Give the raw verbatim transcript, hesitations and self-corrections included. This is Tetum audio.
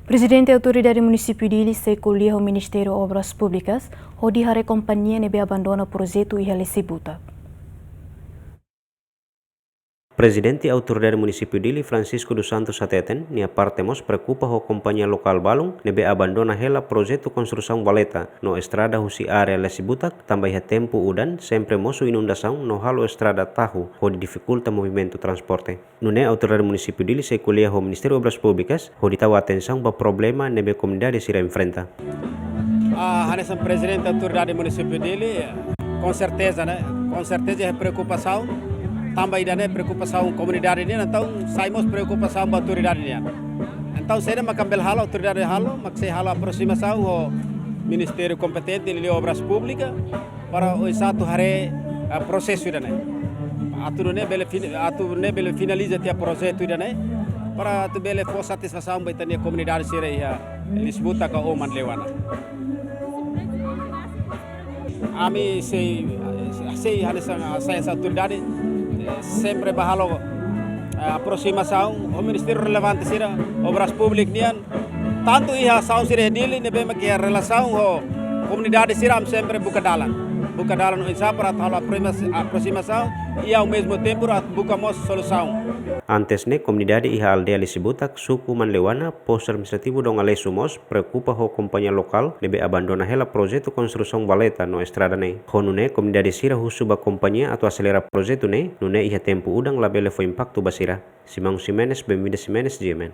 Prezidente Autoridade Munisípiu Dili sei ko'alia ho Ministériu Obras Públikas hodi haree kompañia ne'ebé abandona projetu iha Lesibutak. Prezidente Autoridade Munisípiu Dili, Francisco dos Santos hateten, nia parte mós preokupa ho kompañia lokál balun ne'ebé abandona hela projetu konstrusaun valeta no estrada husi área Lesibutak, tanba iha tempu udan sempre mosu inundasaun no halo estrada tahu hodi difikulta movimentu transporte. Nune'e Autoridade Munisípiu Dili sei ko'alia ho Ministériu Obras Públikas hodi tau atensaun ba problema ne'ebé komunidade sira enfrenta. Ah, hanesan Prezidente Autoridade Munisípiu Dili, com certeza, ne'e? Com certeza é preocupação. Tanba ida-ne'e preokupasaun komunidade nian, entaun sai mós preokupasaun ba autoridade nian. Entaun saida mak ami bele halo, autoridade halo, mak sei halo aproximasaun ho Ministériu kompetente, liuliu Obras Públikas, para oinsá atu haree, ah, prosesu ida-ne'e. Atu nune'e bele fin-, atu nune'e bele finaliza tiha projetu ida-ne'e, para atu bele fó satisfasaun ba ita-nia komunidade sira iha Lesibutak ka Oman Leuana. Ami sei, sei hanesan, hanesan autoridade, eh, sempre bá halo, eh, aproximasaun ho ministériu relevante sira, Obras Públikas nian, tantu iha asaun sira iha Dili ne'ebé mak iha relasaun ho komunidade sira, ami sempre buka dalan. Buka dalan oinsá para atu halo aproxima-, aproximasaun i ao mesmo tempo atu buka mós solusaun. Antes ne'e, komunidade iha aldeia Lesibutak, suku Oman Leuana, postu administrativu Dongalesu mós preokupa ho kompañia lokál ne'ebé abandona hela projetu konstrusaun valeta no estrada ne'e. Ho nune'e komunidade sira husu ba kompañia atu aselera projetu ne'e, nune'e iha tempu udan labele fó impaktu ba sira. Simão Ximenes, Benvinda Ximenes, G M N.